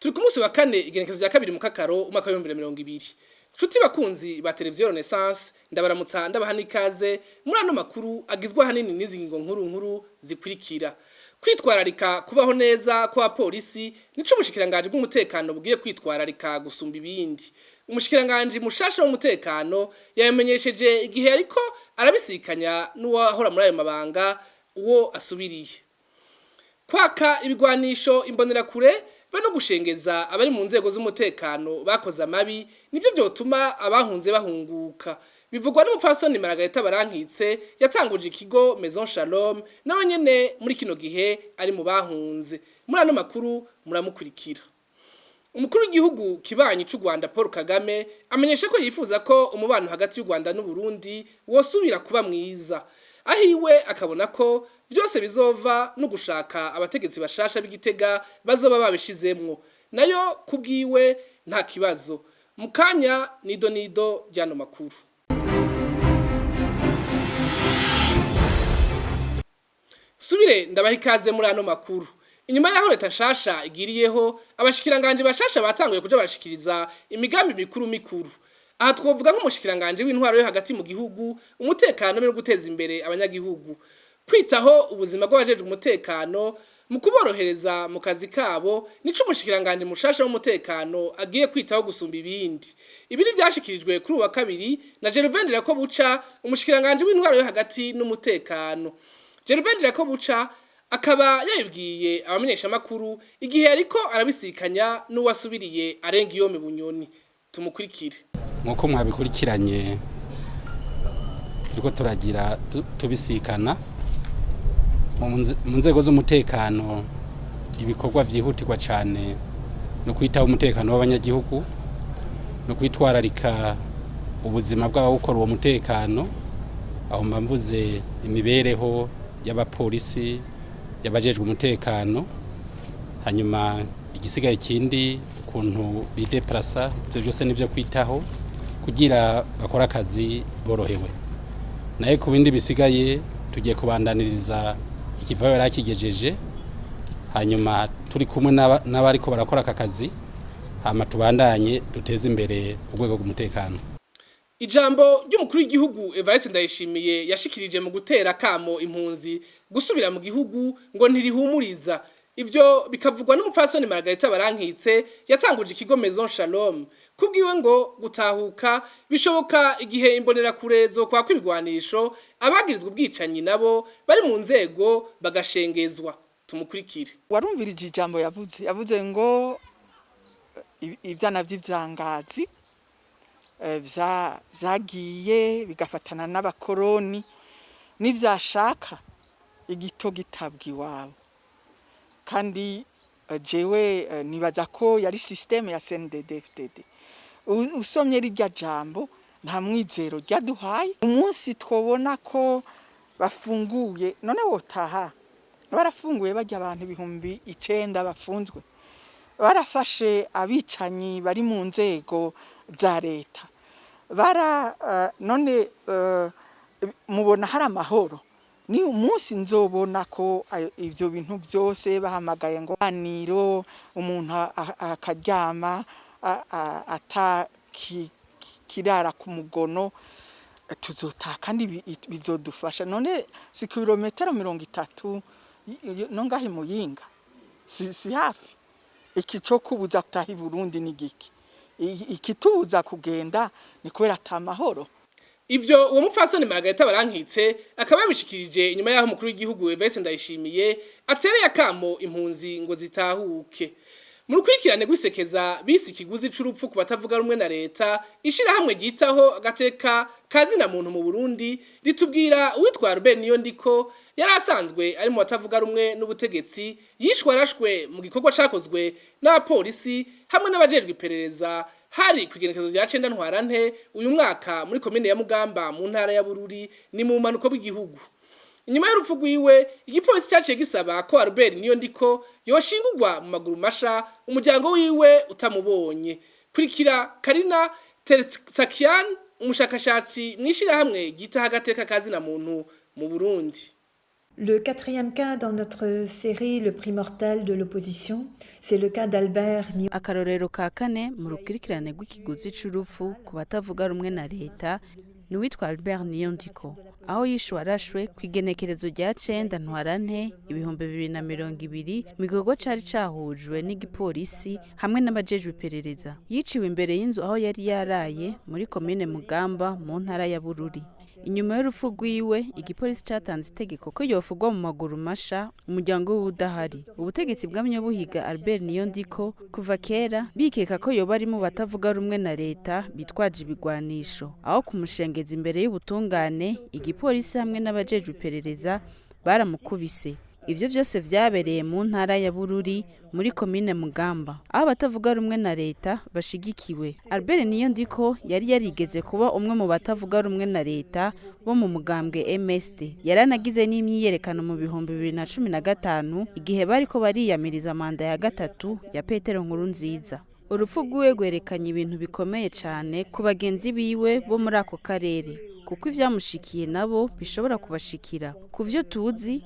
Turi ku munsi wa kane, igenekezo rya 2 mu Kakaro, umwaka wa 2020. Nshuti bakunzi ba Televiziyo Renaissance, ndabaramutsa, ndabaha n'ikaze muri ano makuru agizwe ahanini n'izi ngingo nkuru nkuru zikurikira: Kwitwararika kubaho neza kw'abapolisi nico ubushikiranganji bw'umutekano bugiye kwitwararika gusumba ibindi. Umushikiranganji mushasha w'umutekano yamenyesheje igihe ariko arabisikanya n'uwahora muri ayo mabanga, uwo asubiriye. Kwaka ibigwanisho imbonerakure be no gushengeza abari mu nzego z'umutekano bakoze amabi nivyo vyotuma abahunze bahunguka. Bivugwa n'umupfasoni Margarita Barankitse yatanguje ikigo Maison Shalom, nawe nyene muri kino gihe ari mu bahunze. Muri ano makuru muramukurikira. Umukuru w'igihugu kibanyi c'u Rwanda Paul Kagame amenyesha ko yifuza ko umubano hagati y'u Rwanda n'u Burundi wosubira kuba mwiza. Ahiwe akabona ko byose bizova no gushaka abategetsi bashasha b'Igitega bazoba babishizemwo. Nayo kubwiwe nta kibazo. Mukanya nido nido ryano makuru. Subire ndabaha ikaze muri ano makuru. Inyuma yaho leta nshasha igiriyeho, abashikiranganje bashasha batanguye kuja barashikiriza imigambi mikuru mikuru. Aha twovuga nk'umushikiranganje w'intwaro yo hagati mu gihugu, umutekano no guteza imbere abanyagihugu, kwitaho ubuzima bw'abajejwe umutekano mu kuborohereza mu kazi kabo, nico umushikiranganje mushasha w'umutekano agiye kwitaho gusumba ibindi. Ibi ni vyashikirijwe kuri uwa kabiri na Gervain Ndirakobuca, umushikiranganje w'intwaro yo hagati n'umutekano. Gervain Ndirakobuca akaba yabibwiye abamenyeshamakuru igihe ariko arabisikanya n'uwasubiriye arenga iyo Bunyoni. Tumukurikire. Nk'uko mwabikurikiranye, turiko turagira tubisikana mu nzego z'umutekano. Ibikorwa vyihutirwa cane no kwitaho umutekano w'abanyagihugu no kwitwararika ubuzima bw'abawukora uwo mutekano. Aho mba mvuze imibereho y'abapolisi, y'abajejwe umutekano. Hanyuma igisigaye ikindi, ukuntu bideplasa, ibyo byose nivyo kwitaho kugira bakore akazi borohewe. Naye ku bindi bisigaye, tugiye kubandaniriza ikiva yarakigejeje, hanyuma turi kumwe n'abariko barakora aka kazi, hama tubandanye duteze imbere urwego rw'umutekano. Ijambo ry'umukuru w'igihugu Evariste Ndayishimiye yashikirije mu gutera kamo impunzi gusubira mu gihugu ngo ntirihumuriza. Ivyo bikavugwa n'umupfasoni Margarita Barankitse yatanguje ikigo Maison Shalom. Kubwiwe ngo gutahuka bishoboka igihe imbonerakure zo kwakwa ibigwanisho, abagirizwa ubwicanyi nabo bari mu nzego bagashengezwa. Tumukurikire. Warumvirije ijambo yavuze? Yavuze ngo ivyana vy'ivyangazi vyagiye bigafatana n'abakoroni, nivyashaka igito gitabwa iwabo. Kandi jewe nibaza ko yari système ya CNDD-FDD. Usomye rirya jambo, nta mwizero ryaduhaye. Umunsi twobona ko bafunguye, none wotaha? Barafunguye barya abantu 9000 bafunzwe, barafashe abicanyi bari mu nzego za leta, bara none mubona hari amahoro? Ni umunsi nzobona ko ivyo bintu byose bahamagaye ngo aniro umuntu akaryama ata kirara ku mugono, tuzotaha kandi bizodufasha. None si kilometero 30 no ngahe Muyinga si hafi? Iki co kubuza gutaha i Burundi ni giki? Ikitubuza kugenda ni kubera ata mahoro. Ivyo uwo mupfasoni Margarita Barankitse akaba yabishikirije inyuma yaho umukuru w'igihugu Evariste Ndayishimiye atereye akamo impunzi ngo zitahuke. Mu rukurikirane rw'isekeza bise ikiguzi c'urupfu ku batavuga rumwe na leta, ishirahamwe ryitaho agateka kazina muntu mu Burundi ritubwira uwitwa Albert Niyondiko yari asanzwe ari mu batavuga rumwe n'ubutegetsi yishwe arashwe mu gikorwa cakozwe n'abapolisi hamwe n'abajejwe iperereza. Hari ku igenekerezo rya 9 Ntwarante uyu mwaka muri komine ya Mugamba mu ntara ya Bururi, ni mu bumanuko bw'igihugu. Inyuma y'urupfu rwiwe, igipolisi cyaciye gisaba ko Albert Niyondiko yoshingurwa mu maguru masha umuryango wiwe utamubonye. Kurikira Karina Tertsakian, umushakashatsi mwishirahamwe ryitaho agateka kazina muntu mu Burundi. Le quatrième cas dans notre série, le prix mortel de l'opposition, c'est le cas d'Albert Niyondiko. Akarorero ka kane mu rukurikirane rw'ikiguzi c'urupfu ku batavuga rumwe na leta ni uwitwa Albert Niyondiko, aho yishwe arashwe ku igenekerezo rya 9 Ntwarante 2020 mu gikorwa cari cahujwe n'igipolisi hamwe n'abajejwe iperereza. Yiciwe imbere y'inzu aho yari yaraye muri komine Mugamba mu ntara ya Bururi. Inyuma y'urupfu rwiwe, igipolisi catanze itegeko ko yofugwa mu maguru masha umuryango wiwe udahari. Ubutegetsi bwamye buhiga Albert Niyondiko kuva kera, bikeka ko yoba ari mu batavuga rumwe na leta bitwaje ibigwanisho. Aho kumushengeza imbere y'ubutungane, igipolisi hamwe n'abajejwe iperereza baramukubise. Ivyo vyose vyabereye mu ntara ya Bururi muri komine Mugamba, aho abatavuga rumwe na leta bashigikiwe. Albert Niyondiko yari yarigeze kuba umwe mu batavuga rumwe na leta bo mu mugambwe MSD. Yaranagize n'imyiyerekano mu 2015 igihe bariko bariyamiriza manda ya gatatu ya Petero Nkurunziza. Urupfu rwiwe rwerekanye ibintu bikomeye cane ku bagenzi biwe bo muri ako karere, kuko ivyamushikiye nabo bishobora kubashikira. Ku vyo tuzi,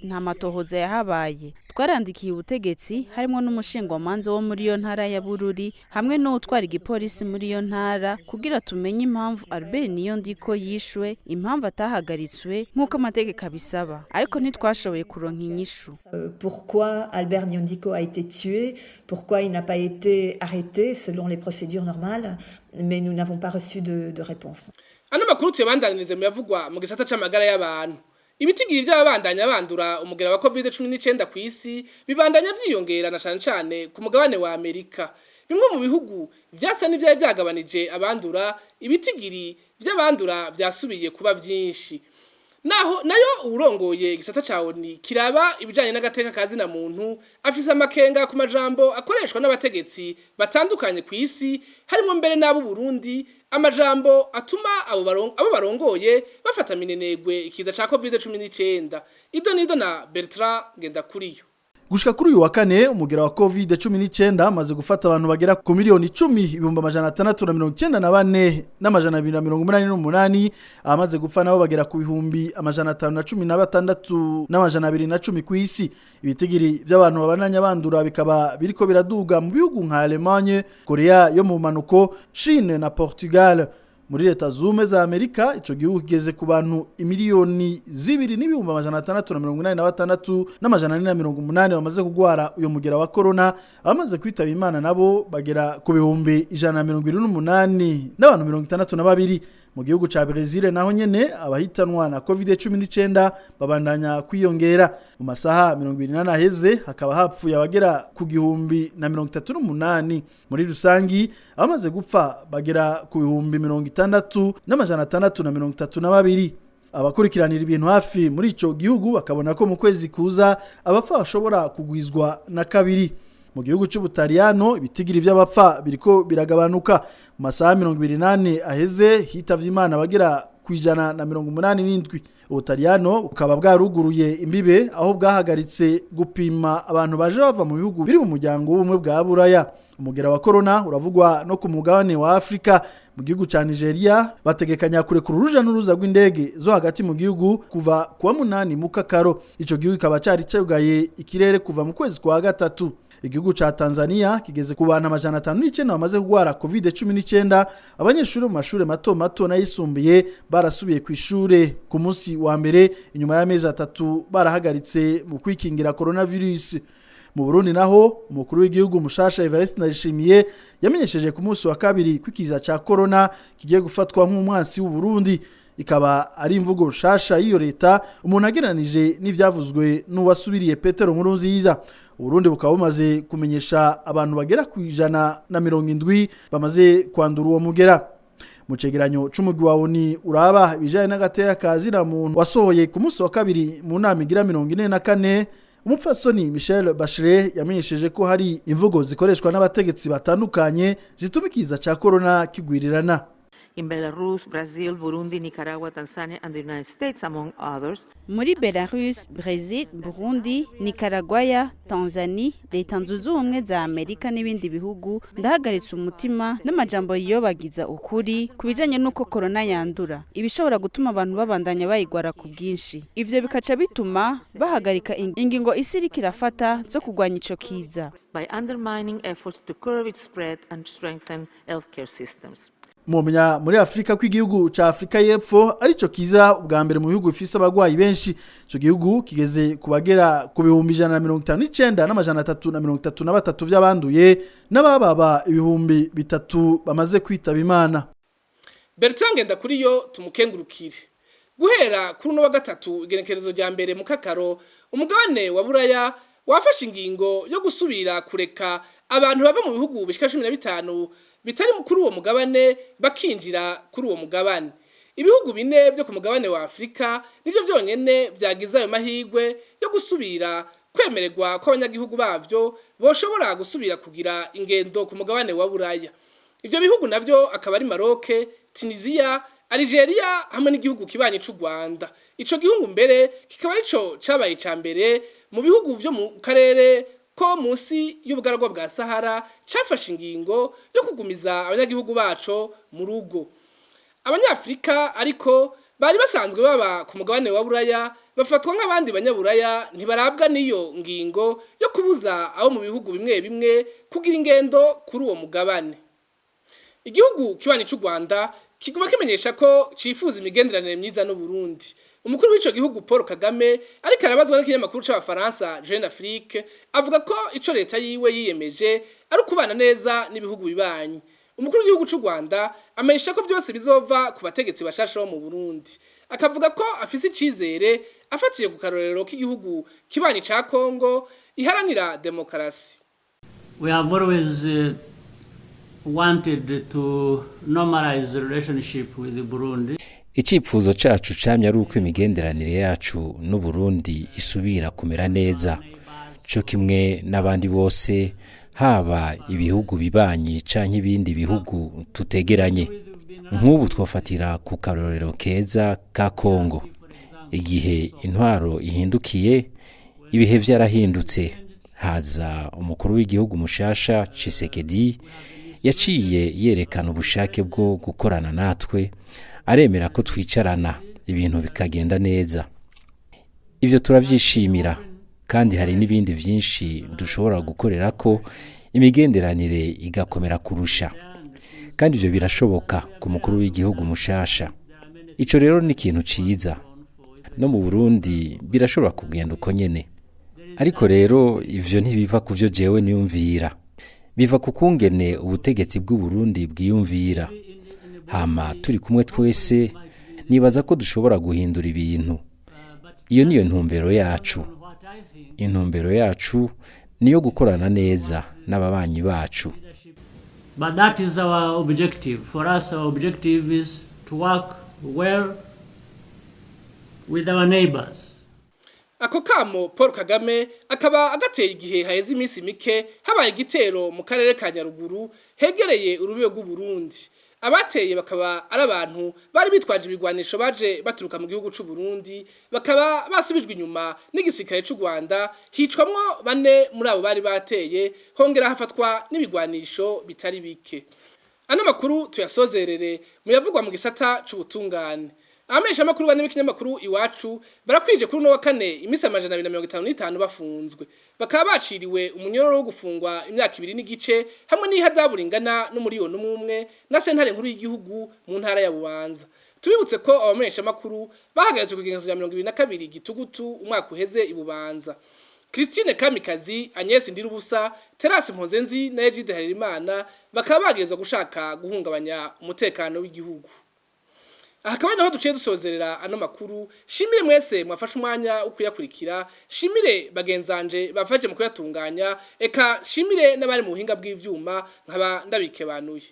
nta matohoza yahabaye. Twarandikiye ubutegetsi, harimwo n'umushingwamanza wo muri iyo ntara ya Bururi hamwe n'uwutwara igipolisi muri iyo ntara, kugira tumenye impamvu Albert Niyondiko yishwe, impamvu atahagaritswe nk'uko amategeko abisaba, ariko ntitwashoboye kuronka inyishu. Pourquoi Albert Nyondiko a été tué, pourquoi il n'a pas été arrêté selon les procédures normales, mais nous n'avons pas reçu de réponse. Ano makuru tuyabandanirize mu yavugwa mu gisata c'amagara y'abantu. Ibitigiri vy'ababandanya bandura umugera wa COVID-19 kw'isi bibandanya vyiyongera, na cane cane ku mugabane wa Amerika. Bimwe mu bihugu vyasa n'ivyari vyagabanije abandura, ibitigiri vy'abandura vyasubiye kuba vyinshi. Naho nayo urongoye igisata ca ONU kiraba ibijanye n'agateka ka zina muntu afise amakenga ku majambo akoreshwa n'abategetsi batandukanye ku isi, harimo mbere n'abo Burundi, amajambo atuma abo barongoye bafata minenegwe ikiza ca COVID-19. Ido nido na Bertrand Ngendakuriyo. Gushika kuri uyu wa kane, umugera wa COVID-19 amaze gufata abantu bagera ku 10,694,288. Abamaze gupfa nabo bagera ku 516,210 ku isi. Ibitigiri by'abantu babananya bandura bikaba biriko biraduga mu bihugu nka Allemagne, Korea yo mu manuko, Chine na Portugal. Muri Leta Zumwe za Amerika, ico gihugu kigeze ku bantu 2,686,480 bamaze kugwara uyo mugera wa corona. Abamaze kwitaba Imana nabo bagera ku 178,062. Mu gihugu ca Brazil naho nyene abahitanwa na COVID-19 babandanya kwiyongera. Mu masaha 24 aheze hakaba hapfuye abagera ku 1,038. Muri rusangi, abamaze gupfa bagera ku 60,632. Abakurikiranira ibintu hafi muri ico gihugu bakabona ko mu kwezi kuza abapfa bashobora kugwizwa na kabiri. Mu gihugu c'Ubutaliyano ibitigiri vy'abapfa biriko biragabanuka. Mu masaha 24 aheze hitavye Imana bagera ku 187. Ubutaliyano bukaba bwaruguruye imbibe, aho bwahagaritse gupima abantu baje bava mu bihugu biri mu muryango w'ubumwe bwa Buraya. Umugera wa corona uravugwa no ku mugabane wa Afrika. Mu gihugu ca Nigeria bategekanya kurekura uruja n'uruza rw'indege zo hagati mu gihugu kuva kuwa 8 Mukakaro. Ico gihugu kikaba cari cugaye ikirere kuva mu kwezi kwa gatatu. Igihugu ca Tanzania kigeze ku bantu 509 bamaze kugwara COVID-19. Abanyeshuri mu mashure mato mato n'ayisumbuye barasubiye ku ishure ku munsi wa mbere inyuma y'amezi 3 barahagaritse mu kwikingira coronavirus. Mu Burundi naho, umukuru w'igihugu mushasha Evariste Ndayishimiye yamenyesheje ku munsi wa kabiri kwikiza ca corona kigiye gufatwa nk'umwansi w'u Burundi, ikaba ari imvugo nshasha y'iyo leta umuntu agereranije n'ivyavuzwe n'uwasubiriye Petero Nkurunziza. Uburundi bukaba bumaze kumenyesha abantu bagera ku 170 bamaze kwandura uwo mugera. Mu cegeranyo c'umugwi wa ONU uraba ibijanye n'agateka ka zina muntu wasohoye ku munsi wa kabiri mu nama igira 44, umupfasoni Michelle Bachelet yamenyesheje ko hari imvugo zikoreshwa n'abategetsi batandukanye zituma ikiza ca corona kigwirirana. In Belarus, Brazil, Burundi, Nicaragua, Tanzania and the United States, among others. Muri Belarus, Brazil, Burundi, Nicaragua, Tanzania, Leta Zunze Ubumwe za Amerika n'ibindi bihugu, ndahagaritse umutima n'amajambo yiyobagiza ukuri ku bijanye n'uko corona yandura, ibishobora gutuma abantu babandanya bayigwara ku bwinshi. Ivyo bikaca bituma bahagarika ingingo isi iriko irafata zo kurwanya ico kiza. By undermining efforts to curb its spread and strengthen healthcare systems. Mumenya muri Afrika ko igihugu ca Afrika y'Epfo arico kiza ubwa mbere mu bihugu bifise abagwayi benshi. Ico gihugu kigeze kubagera ku 159,333 vy'abanduye n'abababa 3000 bamaze kwitaba Imana. Bertrand Ngendakuriyo, tumukengurukire. Guhera kuri uno wa gatatu, igenekerezo rya 1 mukakaro, umugabane wa Buraya wafashe ingingo yo gusubira kureka abantu bava mu bihugu bishika 15 bitari kuri uwo mugabane bakinjira kuri uwo mugabane. Ibihugu bine byo ku mugabane wa Afrika nivyo byonyene vyagize ayo mahigwe yo gusubira kwemererwa ko abanyagihugu bavyo boshobora gusubira kugira ingendo ku mugabane wa Buraya. Ivyo bihugu navyo akaba ari Maroc, Tunisia, Algeria hamwe n'igihugu kibanyi c'u Rwanda. Ico gihugu mbere kikaba arico cabaye ca mbere mu bihugu vyo mu karere ko munsi y'ubugaragwa bwa Sahara cafashe ingingo yo kugumiza abanyagihugu baco mu rugo. Abanyafrika ariko bari basanzwe baba ku mugabane wa Buraya bafatwa nk'abandi banyaburaya, ntibarabwa n'iyo ngingo yo kubuza abo mu bihugu bimwe bimwe kugira ingendo kuri uwo mugabane. Igihugu kibanyi c'u Rwanda kiguma kimenyesha ko cifuza imigenderanire myiza n'u Burundi. Umukuru w'ico gihugu Paul Kagame ariko arabazwa n'ikinyamakuru c'Abafaransa Jeune Afrique, avuga ko ico leta yiwe yiyemeje ari ukubana neza n'ibihugu bibanyi. Umukuru w'igihugu c'u Rwanda amenyesha ko byose bizova ku bategetsi bashasha bo mu Burundi, akavuga ko afise icizere afatiye ku karorero k'igihugu kibanyi ca Congo iharanira demokarasi. We have always wanted to normalize the relationship with Burundi. Icipfuzo cacu camye ari uko imigenderanire yacu n'Uburundi isubira kumera neza, co kimwe n'abandi bose, haba ibihugu bibanyi canke ibindi bihugu tutegeranye. Nk'ubu twofatira ku karorero keza ka Kongo. Igihe intwaro ihindukiye, ibihe vyarahindutse, haza umukuru w'igihugu mushasha Tshisekedi, yaciye yerekana ubushake bwo gukorana natwe, aremera ko twicarana ibintu bikagenda neza. Ibyo turabyishimira, kandi hari n'ibindi byinshi dushobora gukorera ko imigenderanire igakomera kurusha, kandi ibyo birashoboka ku mukuru w'igihugu mushasha. Icyo rero ni ikintu ciza. No mu Burundi birashobora kugenda uko nyene. Ariko rero ivyo ntibiva ku vyo jewe niyumvira, biva ku kungene ubutegetsi bw'u Burundi bwiyumvira. Hama turi kumwe twese, nibaza ko dushobora guhindura ibintu. Iyo niyo ntumbero yacu. Intumbero yacu niyo gukorana neza n'ababanyi bacu. But that is our objective. For us, our objective is to work well with our neighbors. Ako kamo Paul Kagame akaba agateye igihe haheze iminsi mike habaye igitero mu karere ka Nyaruguru hegereye urubibe rw'u Burundi. Abateye bakaba ari abantu bari bitwaje ibigwanisho baje baturuka mu gihugu c'u Burundi, bakaba basubijwe inyuma n'igisirikare c'u Rwanda, hicwamwo bane muri abo bari bateye, hongera hafatwa n'ibigwanisho bitari bike. Ano makuru tuyasozerere muyavugwa mu gisata c'ubutungane. Amesha makuru bane b'ikinyamakuru Iwacu barakwije kuri uno wa kane imisi 255 bafunzwe, bakaba baciriwe umunyororo wo gufungwa imyaka 2 n'igice hamwe n'ihadabu ringana n'1 miliyoni na sentare nkuru y'igihugu mu ntara ya Bubanza. Tubibutse ko abamenyesha makuru bahagaritswe ku igenekerezo rya 22 gitugutu umwaka uheze i Bubanza. Christine Kamikazi, Agnes Ndirubusa, Terasi Mpozenzi na Egide Harerimana bakaba bagerezwa gushaka guhungabanya umutekano w'igihugu. Aha akaba naho duciye dusozerera ano makuru. Shimire mwese mwafashe umwanya wo kuyakurikira, shimire bagenzanje bafaje mu kuyatunganya, eka shimire n'abari mu buhinga bw'ivyuma, nkaba ndabikebanuye.